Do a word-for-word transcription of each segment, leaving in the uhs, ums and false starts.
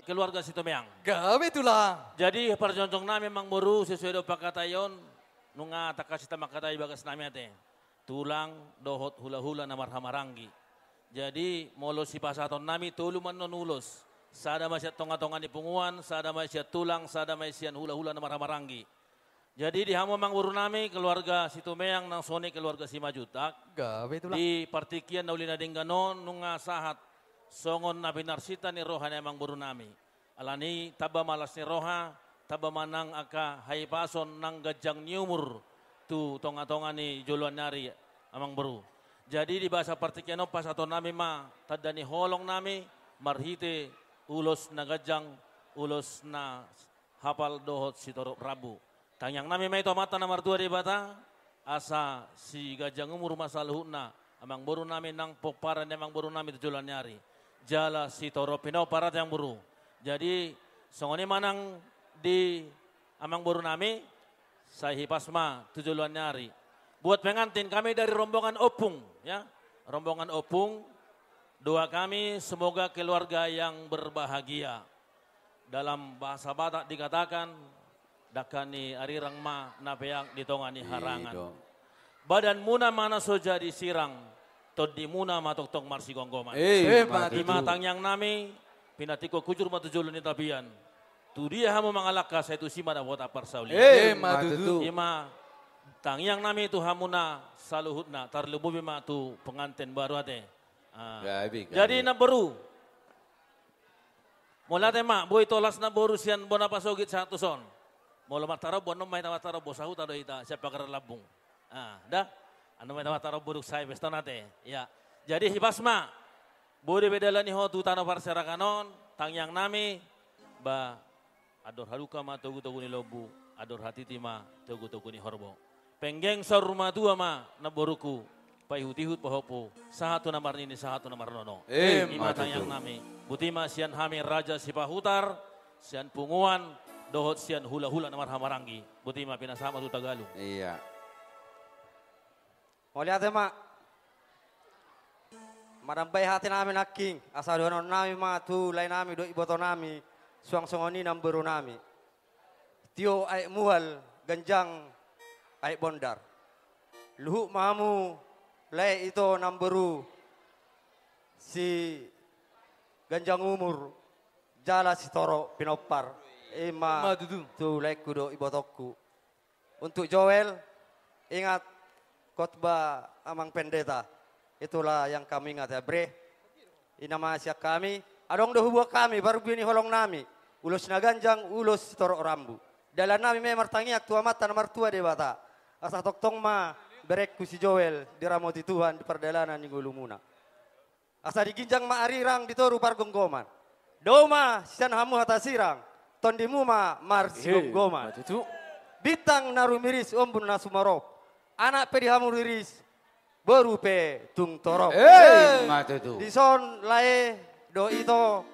keluarga Situmeang. Gabe tulang. Jadi parjongjong nami amang boru, sesuai do pangkataion, nunga tangkas hita mangkatai bagas nami ate. Tulang dohot hulahula na marhahamaranggi. Jadi molo sipasahaton nami tolu ma annon ulos. Sada ma sian tongatonga ni punguan, sada ma sian tulang, sada ma sian hulahula na marhahamaranggi. Jadi di hamu amang boru nami, keluarga Situmeang nang songon i keluarga Simanjuntak. Gabe tulang. Di partingkian na uli na denggan on nunga sahat songon na pinarsinta ni roha ni amang boru nami. Alani tamba ma las ni roha, tamba ma nang angka hahipason nang ganjang ni umur tu tongatonga ni joloan ni ari amang boru. Jadi di bagasan partingkian on pasahaton nami ma tanda ni holong nami marhite ulos na ganjang, ulos na hapal dohot sitorop rambu. Tangiang nami ma i tu Amanta na martua Debata, asa siganjang umur ma saluhutna amang boru nami nang pomparan ni amang boru nami tu joloan ni ari. Jala sitorop pinompar ate amang boru. Jadi songon i ma nang di amang boru nami, sai hipas ma tu joloan ni ari. Buat pengantin kami dari rombongan Ompung, ya. Rombongan Ompung, doa kami semoga keluarga yang berbahagia. Dalam bahasa Batak dikatakan, dangka ni arirang ma na peak di tonga ni harangan. Badanmuna ma na so jadi sirang, tondimuna ma tongtong marsigomgoman. Ima tutu. Ima tangiang nami, pinantikhon hujur ma tu jolo ni tapian. Tu dia hamu mangalangka sai tusi ma dapotan parsaulian. Ima tutu. Ima tangiang nami tu hamuna saluhutna, tarlumobi ma tu pengantin baru ate. Ah. Jadi namboru. Mauliate ma, boi tolhas namboru sian bona pasogit sahat tuson. Molo martarombo, annon ma hita martarombo, sahuta do hita sian Panggaran Lambung. Ah, da. Annon ma hita martarombo dung sae pesta on ate. Ya. Jadi hipas ma. Boi dope dalani ho tu tano parserahan on, tangiang nami. Ba, andor halumpang ma togutogu ni lombu, andor hatiti ma togutogu ni horbo. Penggeng saur matua ma namborungku, paihutihut pahompu, sahat tu na marnini, sahat tu na marnono. Ima tangiang nami. Boti ma sian hami Raja Sipahutar, sian punguan, dohot sian hulahula na marhahamaranggi. Boti ma, pinasahat ma tu Tagalung. Iya. Mauliate ma. Manambai hata nami nangkin, asa dohonon nami ma tu lae nami dohot iboto nami, suang songon i namboru nami. Tio aek mual, ganjang aek bondar. Luhut ma hamu lae ito namboru, siganjang umur, jala sitorop pinompar. Ima tu laengku dohot ibotongku. Untuk Joel, ingat khotbah Amang Pendeta. Itulah yang kami ingat ya, Bre. I ma sian hami, adong do hubuat hami, parbue ni holong nami, ulos na ganjang, ulos sitorop rambu. Dalan nami ma i martangiang tu Amanta na martua Debata. Asa tongtong ma berengku si Joel, diramoti Tuhan di pardalanan ni ngolumuna. Asa di ginjang ma arirang, di toru pargomgoman. Dao ma sian hamu hata sirang, tondimu ma marsigomgoman. Ima tutu. Bintang na rumiris, ombun na sumorop. Anak pe di hamu riris, boru pe tung torop. Ima tutu. Dison lae dohot ito,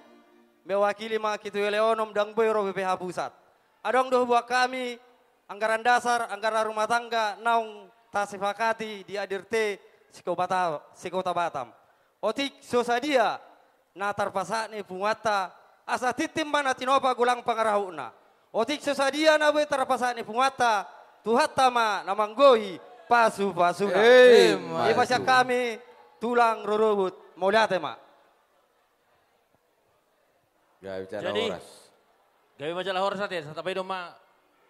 mewakili ma Katueleon on, ndang boi ro B P H Pusat. Adong do hubuat hami, anggaran dasar, anggaran rumah tangga, naung tasepakati di A D R T, sekota, sekota Batam. Otik so sadia na tarpasahat ni punguanta, asa tintin ma na tinopa golang pangarahutna. Otik so sadia na boi tarpasahat ni punguanta, Tuhanta ma na manggohi pasupasuna. Ima tutu. Ima sian hami, tulang rorobot, mauliate ma. Gabe jala horas. Jadi, gabe ma jala horas ate, santabi do ma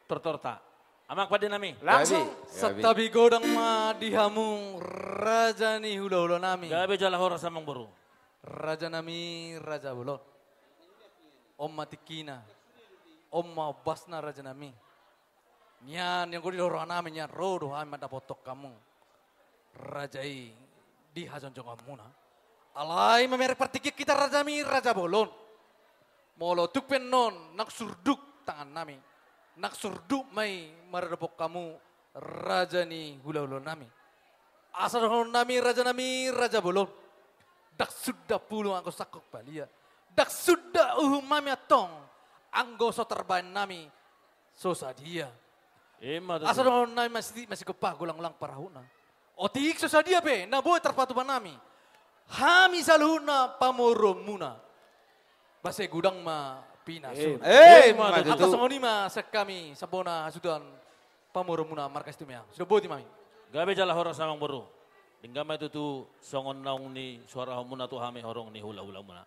tortorta. Amang pande nami. Langsung. Gabe, gabe. Santabi godang ma di hamu raja ni hulahula nami. Gabe jala horas amang boru. Raja nami, raja bolon. On ma tingkina. On ma ombasna raja nami. Nian, nian gori do roha nami, nian ro do hami mandapothon hamu raja i di hajongjonganmuna. Alai mamereng partingkian hita raja nami, raja bolon. Molo tung pe annon nang surduk tangan nami, nang surduk ma i maradophon hamu raja ni hulahula nami. Asa dohonon nami raja nami, raja bolon. Ndang suda pulung anggo sangkot balia. Ndang suda uhum nami antong anggo so tarbaen nami so sadia. Ima tutu. Asa dohonon nami masi, masigompa golang-golang pangarahutna. Otik so sadia pe na boi tarpatupa nami, hami saluhutna pamoruonmuna. Base godang ma pinasu. Eh, eh, ima tutu. Songon i ma sian hami, sampulna hasuhuton pamoruonmuna marga Situmorang. Sudah boti ma hami. Gabe jala horas amang boru. Denggan ma tutu songon naung nisuarahonmuna tu hami horong ni hulahulamuna.